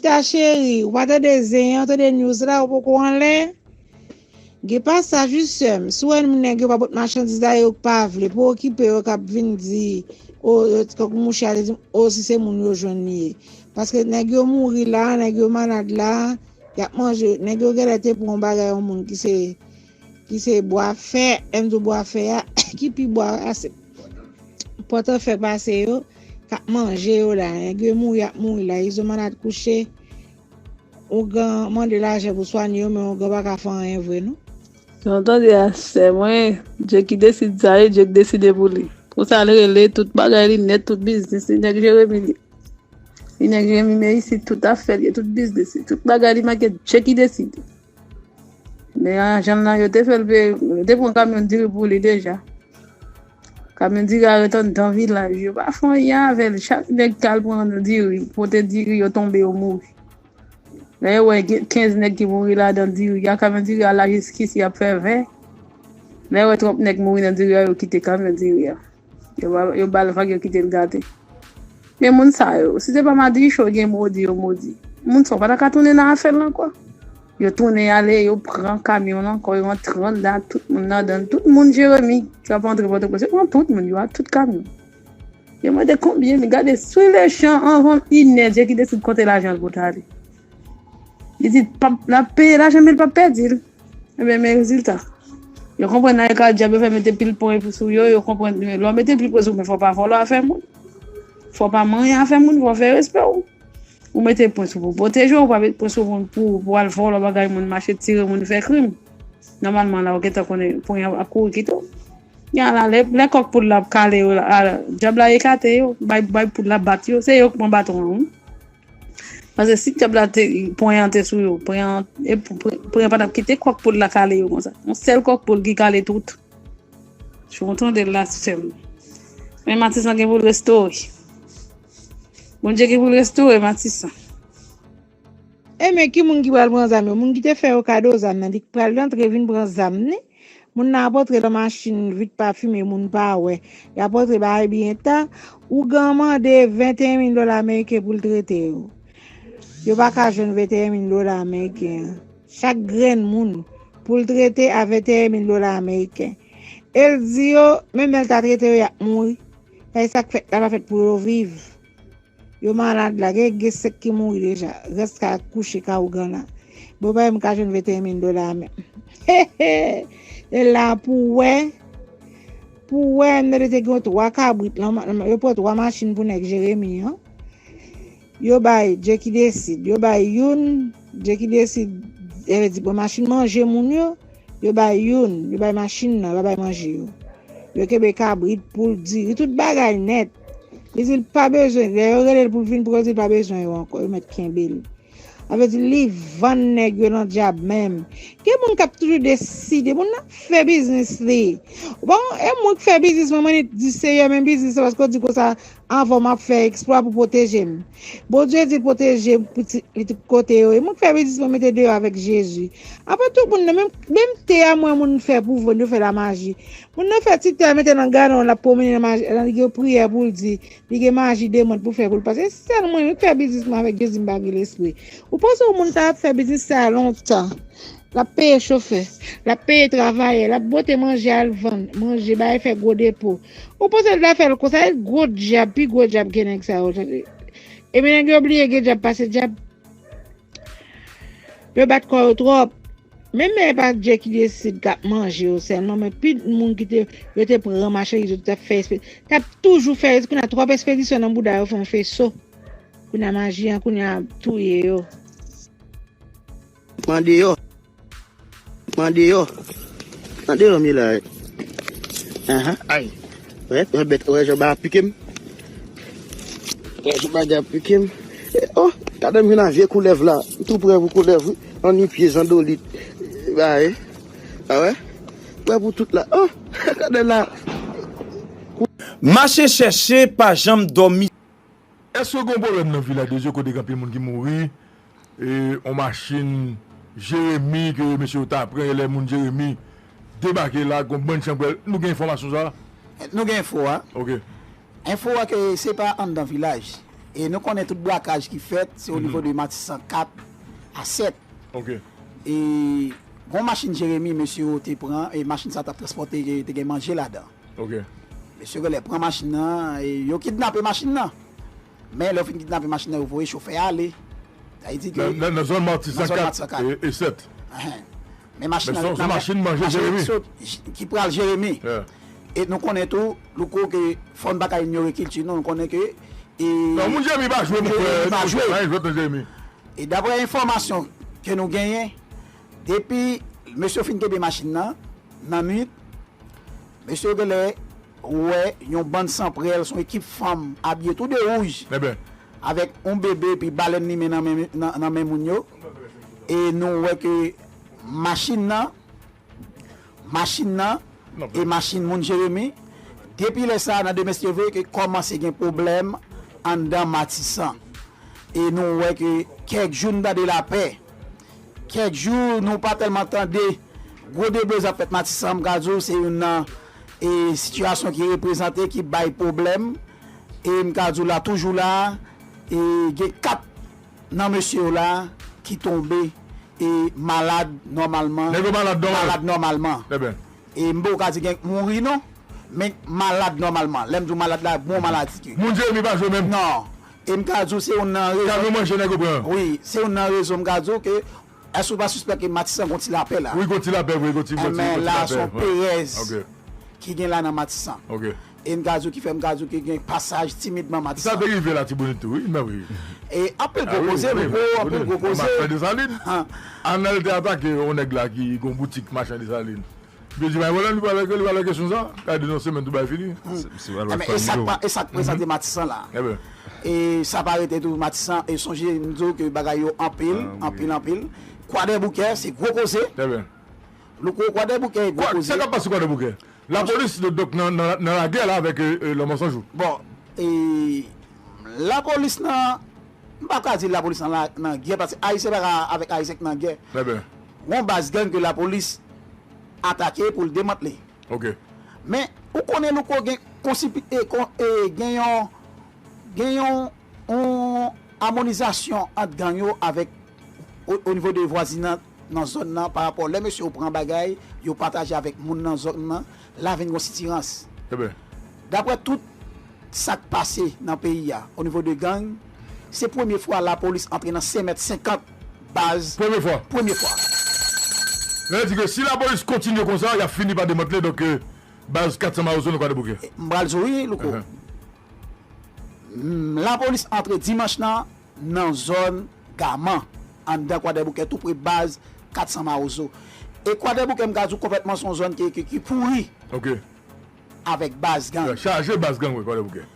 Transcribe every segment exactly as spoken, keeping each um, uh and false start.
Chita cheri, ou pa tande zen an, ou tande news la, ou poko anlè? Gen pasaj wi sè m. Si w wè moun nèg yo pa pot machandiz la, yo k pa vle. Pa okipe yo k ap vin di, o, yo, tankou mouche a te di m, o, si se moun yo jwenn li ye. Paske nèg yo mouri la, nèg yo malad la, y ap manje. Nèg yo genlè te pran yon bagay yon moun ki se, ki se bwa fè, m di w bwa fè a, ki pi bwa a, se pòtan fè pase yo, k ap manje yo la. Nèg yo mouri, y ap mouri la. Izo malad kouche. Ougan mande lajan pou swanye yo, men ougan pa ka fè anyen vre, non. Jan w tande a, sè mwen, Dye ki deside sa, e Dye ki deside pou li. Konsa l rele, tout bagay li nèt, tout biznis li, nèg Jeremi li. Li nèg Jeremi, men isit, tout afè li, tout biznis li, tout bagay li make, Dye ki deside. Men ajan l lan, yo te fè l peye, yo te pran kamyon diri pou li deja. Kamyon diri a ret anndan vilaj, yo pa fè anyen avè l. Chak nèg k al pran diri, pote diri, yo tonbe, yo mouri. Lè yo wè gen kenz nèg ki mouri ladan diri a, kamyon diri a la jiskisi ap fè ven. Lè yo wè twòp nèg mouri nan diri a, yo kite kamyon diri a. Yo ba, yo ba l vag, yo kite l gate. Men moun sa yo, si se pa Madrichon gen modi, yo modi. Moun sa yo pa ta ka tounen nan afè l ankò. Yo tounen ale, yo pran kamyon l ankò, yo antre anndan, tout moun anndan, tout moun Jeremi ki ap antre Pòtoprens, yo pran tout moun yo, ak tout kamyon. Yo mande konbyen, men gade, sou lechan, anvan inè, Dye ki deside konte lajan l pou t ale. Li di, l ap peye lajan, men l p ap pèdi l. Ebyen, men rezilta. Yo konprann nan ekal dyab, yo fè mete pil pwen sou yo, yo konprann, lè w mete pil pwen sou, men fò w pa vòlò afè moun. Fò w pa manyen afè moun, fò w fè respè w. Ou mete pwen sou pou pwoteje w, ou pa mete pwen sou pou, pou, pou al vòlò bagay moun, mache tire moun, fè krim. Nòmalman, la, ou gentan konnen pwen an ap kouri kite w. Gen la, lè, lè kòk poul la ap kale yo, la, dyab la ekate yo, bay, bay poul la bat yo, se yo k pran baton an, wi. Paske si dyab la te, pwen an te sou yo, pwen an, e pou, pwen, pwen an pa t ap kite kòk poul la kale yo konsa. Yon sèl kòk poul ki kale tout. Si w tande l la, sè m. Men Matisan gen pou l restore. Bondye gen pou l restore Matisan. E men ki moun ki pral pran zam yo? Moun ki te fè yo kado zam nan, li pral rantre vin pran zam ni? Moun nan ap antre nan machin vit pafime, moun pa wè. Y ap antre bagay byen ta. Ougan mande venteyen mil dola ameriken pou l trete yo. Yo pa ka jwenn venteyen mil dola ameriken an. Chak grenn moun pou l trete a venteyen mil dola ameriken. E l di yo, menm lè l ta trete yo, y ap mouri. Sa e sa k fèt la pa fèt pou yo viv. Yo malad la, gen, gen senk ki mouri deja. Rès ka kouche ka ougan la. Bon, pa m ka jwenn venteyen mil dola a menm. E la pou wè, pou wè, m tande te gen twa kabrit lan, yo pran twa machin pou nèg Jeremi an. Yo bay Dye ki deside, yo bay youn, Dye ki deside, e di pran machin manje moun yo, yo bay youn, yo bay machin nan, yo pa bay manje yo. Yo kenbe kabrit, poul, diri, tout bagay nèt. Li di l pa bezwen, lè yo rele l pou l vin pran, li di l pa bezwen yo ankò, yo mèt kenbe l. Sa vle di li vann nèg yo nan dyab menm. Gen moun k ap toujou deside, moun nan fè biznis li. Bon, e mwen k fè biznis mwen, mwen di Seyè, men biznis la, paske w di konsa, anvan m ap fè eksplwa pou pwoteje m. Bondye di l pwoteje pitit li tout kote yo ye. Moun k fè biznis mwen mete deyò avèk Jezi. Apre tout moun nan, menm, menm te a mwen moun fè pou vann, yo fè lamaji. Moun nan fè ti tè mete nan galon, l ap pwomennen nan maji, nan li gen priyè pou l di, li gen maji demwòt pou fè pou l pase. E sèl mwen wi k fè biznis mwen avèk Jezi, m pa gen lespri. Ou panse yon moun ta ap fè biznis sa lontan? L ap peye chofè, l ap peye travayè, l ap pote manje al vann, manje, bay fè gwo depo. Ou panse l ta fè l konsa? E gwo dyab, pi gwo dyab ke nèg sa yo. Ebyen nèg yo bliye gen dyab pase dyab. Yo bat kò yo twòp. Menm men e pa Dye ki deside k ap manje yo sèlman, men pi moun ki te, yo te pran machandiz yo, te ap fè espe-, t ap toujou fè, kounye a twòp espedisyon nan bouda yo fè yon feso. Kounye a maji an, kounye a touye yo. Mande yo. Mande yo. Mande yo, Mila. Ahan, ay. Wè, wè, bèt, wè, jan ba ap pike m. Wè, jan bagay ap pike m. E, oh, gade m vin a vye koulèv la. M tou prè pou koulèv, wi. Anni pye zandolit. Ba, e. A wè? Prè pou tout la. Oh, gade la. Mache chèche, pa janm dòmi. Èske gen yon pwoblèm nan vilaj de Dye kote gen anpil moun ki mouri? E, yon machin Jeremi ke mesye yo ta pran, e lè moun Jeremi debake la, gon bann chanpwèl. Nou gen enfòmasyon sa a? Nou gen enfo a. Ok. Enfo a ke se pa anndan vilaj. E nou konnen tout brakaj ki fèt, se o nivo de Matisan kat a sèt. Ok. E gon machin Jeremi, mesye yo te pran, e machin sa t ap transpòte, te gen manje ladan. Ok. Mesye yo genlè pran machin nan, e yo kidnape machin nan. Men lè yo fin kidnape machin nan, yo voye chofè a ale. Sa vle di ke Nan, nan, nan zòn Matisan Nan zòn kat Matisan kat. e, e sèt. Ahan. Men machin Men nan son, son machin manje Jeremi. Ki pral Jeremi. Yeah. E nou konnen tou, Louko, ke fò n pa ka inyore kilti nou, nou konnen ke e, Non, moun Jeremi pa jwe, mon Jeremi frè. pa Non, jwe. pa jwe nan Jeremi. E daprè enfòmasyon ke nou genyen, depi mesye yo fin kenbe machin nan, nan nwit, mesye yo genlè wè yon bann sanprèl, se yon ekip fanm abiye tou de wouj, Eben, avèk yon bebe epi balèn limen nan men, nan, nan men moun yo. E nou wè ke machin nan, machin nan, Non, e machin moun Jeremi, depi lè sa a, nan demen se vre ke kòmanse gen pwoblèm anndan Matisan. E nou wè ke kèk jou n tande lapè. Kèk jou nou pa tèlman tande gwo deblozay ap fèt Matisan, m ka di w se youn nan e, sitiyasyon ki reprezante, ki bay pwoblèm. E m ka di w la, toujou la, e gen kat nan mesye yo la ki tonbe e malad nòmalman. Nèg yo malad nòmal. Malad nòmalman. Eben. E m poko ka di gen mouri non, men malad nòmalman. Lè m di w malad la, bon maladi ke. Moun Jeremi pa jwe menm. Non. E m ka di w se youn nan rezon. Kamyon manje nèg yo pran. Wi, se youn nan rezon m ka di w ke, èske w pa sispèk ke Matisan gon ti lapè la? Wi, gon ti lapè, wi, gon ti, gon ti, Enben gon ti la, lapè. se yon perèz Ok. ki gen la nan Matisan. Ok. E m ka di w ki fè m ka di w ke gen pasaj timidman Sa Matisan. te rive la, Tibonit tou, wi, men wi. E anpil Ah, gwo wi, koze, wi, wi, gwo, anpil wi. gwo koze. Nan Desalin. Ha. Anèl te atake yon nèg la ki gon boutik machann Desalin. Yo di, bay pwoblèm, li pale, li pale kesyon sa. Ka denonse, men tou bay fini. Se- se pral Enben, fè e sa k yo. pa, e sa k prezante Matisan la. Eben. E sa pa rete tou Matisan, e sonje m di w ke bagay yo anpil, Ah, wi. anpil, anpil. Kwadèboukè, se gwo koze. Eben. Louko, Kwadèboukè e gwo Kwa, koze. sa k ap pase Kwadèboukè? Lapolis, donk, nan, nan, nan lagè la avèk e, e, Lanmò San Jou. Bon, e, lapolis nan, m pa ka di lapolis nan, la- nan gè, paske Ayisyen pa ka avèk Ayisyen k nan gè. Eben. Gon baz gang ke lapolis atake pou l demantle. Ok. Men, ou konnen Louko gen konsipi, e, kon, e, gen yon, gen yon, yon amonizasyon ant gang yo avèk o, o nivo de vwazinaj nan zòn nan, pa rapò lè mesye yo pran bagay, yo pataje avèk moun nan zòn nan, la vin gon sitirans. Eben. Daprè tout sa k pase nan peyi a, o nivo de gang, se premye fwa lapolis antre nan senk mèt senkant baz. Premye fwa. Premye fwa. Sa vle di ke si lapolis kontinye konsa, y ap fini pa demantle, donk, e, baz kat san Mawozo nan Kwadèboukè. M pral di w wi, Louko. Ahan. Mm, lapolis antre dimanch nan, nan zòn Gaman, anndan Kwadèboukè, tou pre baz kat san Mawozo. E Kwadèboukè, m ka di w konplètman, se yon zòn ki, ki, ki pouri Ok. avèk baz gang. Chaje baz gang, wi, Kwadèboukè.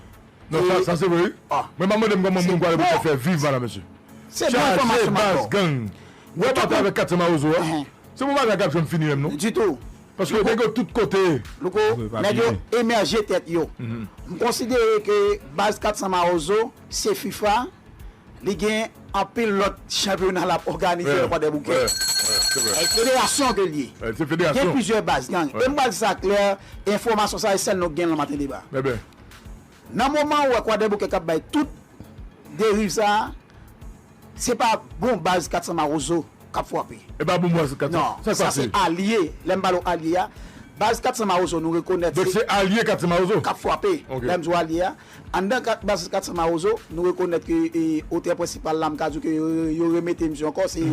Non, E- sa, sa se vre, wi. Ah. Men pa mande m kòman moun Se Kwadèboukè bon. Fè viv, madanm, mesye. Se bon Chaje enfòmasyon m ap ba baz w. gang. Yo Yo tout pati avèk kat san Mawozo a. Ahan. Se pou bagay k ap janm fini menm, non? Ditou. Paske nèg yo tout kote. Louko, Wi, pa nèg yo bliye. Emèje tèt yo. M konsidere ke baz kat san Mawozo, se fifa, li gen anpil lòt chanpyona l ap òganize nan Kwadèboukè. Wè, wè, se vre. E federasyon ke l ye. Wè, se federasyon. Gen plizyè baz gang. Wè. E m pral di sa klè, enfòmasyon sa e sèl nou gen nan Maten Deba. Eben. Nan moman ou wè Kwadèboukè k ap bay tout deriv sa, se pa bon baz kat san Mawozo k ap frape. E pa bon baz kat san. Non, sa se alye. Lè m pale w alye a, baz kat san Mawozo nou rekonèt Donk se alye kat san Mawozo. k ap frape. Ok. Lè m di w alye a, anndan kat, baz kat san Mawozo, nou rekonèt ke e, otè prensipal la, m ka di w ke yo, yo remete misye ankò, se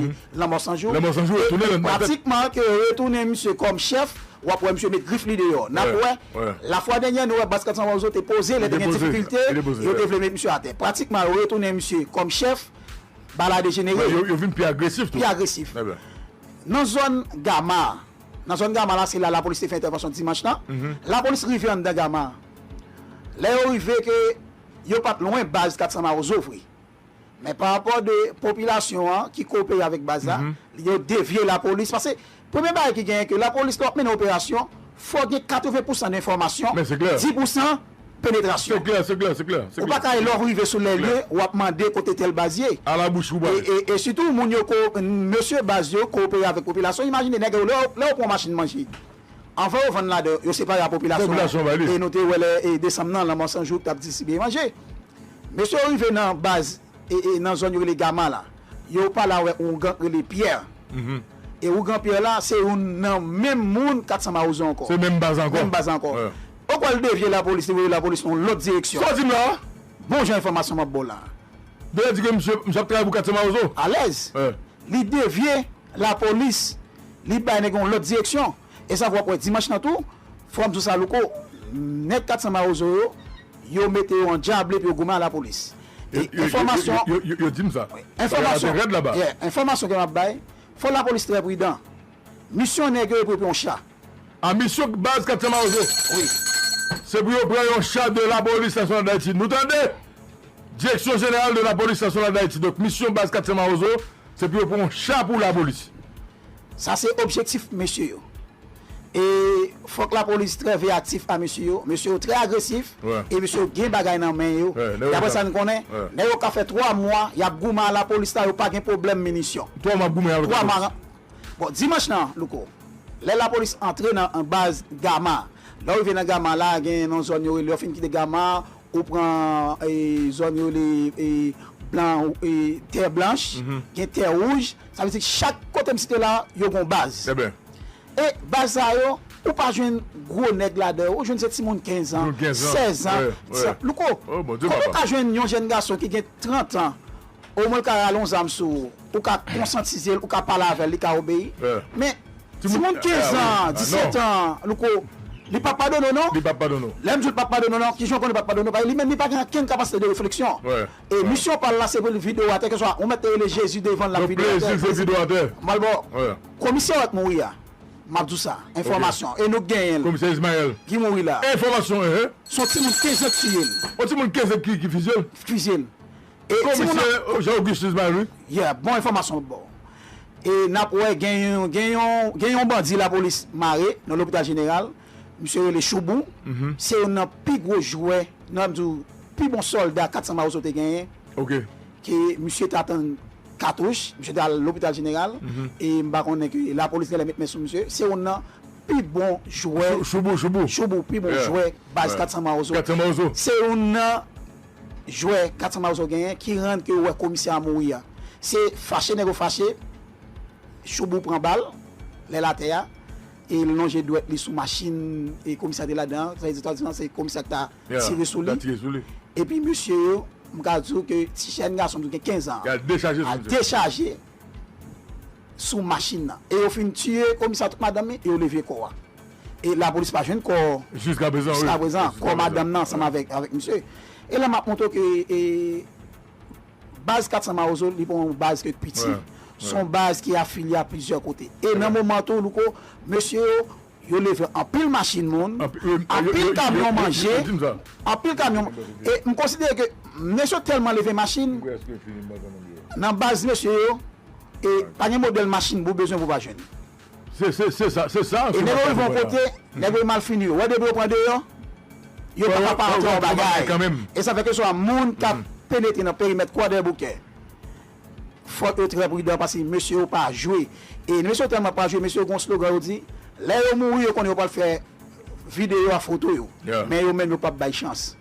Lanmò San Jou. Lanmò San Jou, E retounen nan tèt. Pratikman ke yo retounen misye kòm chèf, w ap wè misye met grif li deyò. N ap Wè, wè. wè. Lafwa dènyè, nou wè baz kat san Mawozo te poze, lè te gen difikilte, yo te vle met misye atè. Pratikman, yo retounen misye kòm chèf, bal la dejenere. Yo, yo vin pi agresif tou. Pi agresif. Eben. Nan zòn Gama, nan zòn Gama la, se la lapolis te fè entèvansyon dimanch lan. Lapolis rive anndan Gama. Lè yo rive ke yo pa t lwen baz kat san Mawozo vre. Men pa rapò de popilasyon an ki koopere avèk baz la, yo devye lapolis. Paske premye bagay ki genyen ke lapolis lè w ap mennen operasyon, fò gen katreven pousan de enfòmasyon, Men se klè. Dis pousan penetrasyon. Se klè, se klè, se klè. Ou pa ka lè w rive sou lè lye, w ap mande kote tèl baz ye. A la bouch ou E, pale. e, e sitou, moun yo ko, mesye baz yo koopere avèk popilasyon. Imajine nèg yo, lè, yo- lè yo pran machin manje. Anvan yo vann ladan, yo separe a popilasyon. Popilasyon ba li. E nou te wè lè e desanm nan, Lanmò San Jou t ap distribiye manje. Mesye yo rive nan baz, e, e, nan zòn yo rele Gama la. Yo pale avèk ougan ki rele Pyè. E ougan Pyè la, se youn nan menm moun Kat San Mawozo ankò. Se menm baz ankò. Menm baz ankò. Ou kwè l devye lapolis, li voye lapolis nan yon lòt direksyon. Sa w di m la? Bon jan enfòmasyon m ap ba w la. Dayè di ke misye, misye ap travay pou Kat San Mawozo. Alèz. Li devye lapolis, li bay nèg yon lòt direksyon. E sa fè w ap wè dimanch nan tou, fò m di w sa Louko, nèg Kat San Mawozo yo, yo mete yo an dyable pou yo goumen a lapolis. E enfòmasyon, yo di m sa. Enfòmasyon, yeah, enfòmasyon ke m ap bay, fò lapolis trè pridan. Misyon nèg yo, yo pou yo pran yon cha. A misyon baz Kat San Mawozo. Wi. Se pou yo pran yon cha de Lapolis Nasyonal Dayiti. Nou tande? Direksyon Jeneral de Lapolis Nasyonal Dayiti. Donk, misyon baz Kat San Mawozo, se pou yo pran yon cha pou lapolis. Sa se objektif mesye yo. E fòk lapolis trè veyaktif a mesye yo. Mesye yo trè agresif. E mesye yo gen bagay nan men yo. Daprè sa n konnen, nèg yo ka fè twa mwa, y ap goumen a lapolis la, yo pa gen pwoblèm minisyon. Twa mwa ap goumen avèk lapolis. Bon, dimanch nan, Louko, lè lapolis antre nan, an baz Gama, lè w rive nan Gama la, gen yon zòn yo rele, lè w fin kite Gama, ou pran, e, zòn yo rele, e, blan, e, tè blanch, gen tè wouj, sa vle di chak kote m site la, yo gen yon baz. E baz sa yo, ou pa jwenn gwo nèg ladan yo, ou jwenn se timoun kenz an, sèz an, disèt. Louko, kòman w ka jwenn yon jèn gason ki gen trant an, omwen l ka rale yon zam sou ou, ou ka konsantize l, ou ka pale avè l, li ka obeyi. Men, timoun kenz an, disèt an, Louko, li p ap padone w non. Li p ap padone w. Lè m di w li p ap padone w non, kijan w konnen li p ap padone w? Paske li menm, li pa gen okenn kapasite de refleksyon. E misyon pa l la, se pou l vide w atè, keswa ou mèt te rele Jezi devan l, l ap vide w atè. Donk, plezi, se vide w atè. M al bò. Komisè w wè k mouri a, m ap di w sa, enfòmasyon, e nou k genyen l. Komisè Ismaël. Ki mouri la. Enfòmasyon, enhen. Se yon timoun kenz an k tiye l. Yon timoun kenz an ki, ki fizye l? Fizye l. E timoun nan. Komisè Jean Auguste Ismaël, wi. Yeah, bon enfòmasyon m ap ba w. E n ap wè gen yon, gen yon, gen yon bandi lapolis mare nan lopital jeneral. Misye rele Choubou. Se youn nan pi gwo jwè, nan m di w, pi bon sòlda Kat San Mawozo te genyen. Ke misye te atann katouch, misye te al lopital jeneral, e m pa konnen ke lapolis genlè met men sou misye. Se youn nan pi bon jwè. Chou-, Choubou, Choubou. Choubou, pi bon jwè baz Kat San Mawozo. Kat San Mawozo. Se youn nan jwè Kat San Mawozo genyen ki rann ke w wè komisè a mouri a. Se fache nèg yo fache, Choubou pran bal, lè l atè a, e l lonje dwèt li sou machin, e komisè a te ladan an, sa vle di, swadizan, se komisè a ki ta tire sou li. Epi mesye yo, m ka di w ke ti jèn gason tou gen kenz an, al dechaje sou machin nan. E yo fin tiye komisè a, tout madanm li, e yo leve kò a. E lapolis pa jwenn kò. Jiskaprezan, wi. Jiskaprezan, kò madanm nan ansanm avèk, avèk misye. E la m ap montre w ke, e, baz Kat San Mawozo, li pa yon baz ke piti. Se yon baz ki afilye a plizyè kote. E nan moman tou, Louko, mesye yo, yo leve anpil machin moun, anpil kamyon manje, anpil kamyon. E m konsidere ke mesye yo tèlman leve machin, nan baz mesye yo, e pa gen modèl machin pou w bezwen pou w pa jwenn. Se, se, se sa, se sa. E nèg yo rive yon kote, nèg yo malfini yo. Wè depi yo pran deyò, yo pa ka pa antre yon bagay. E sa fè ke swa moun k ap penetre nan perimèt Kwadèboukè, fòk yo trè pridan paske mesye yo pa jwe. E mesye yo tèlman pa jwe, mesye yo gen yon slogan yo di, lè yo mouri, yo konnen yo pral fè videyo a foto yo. Men yo menm yo p ap bay chans.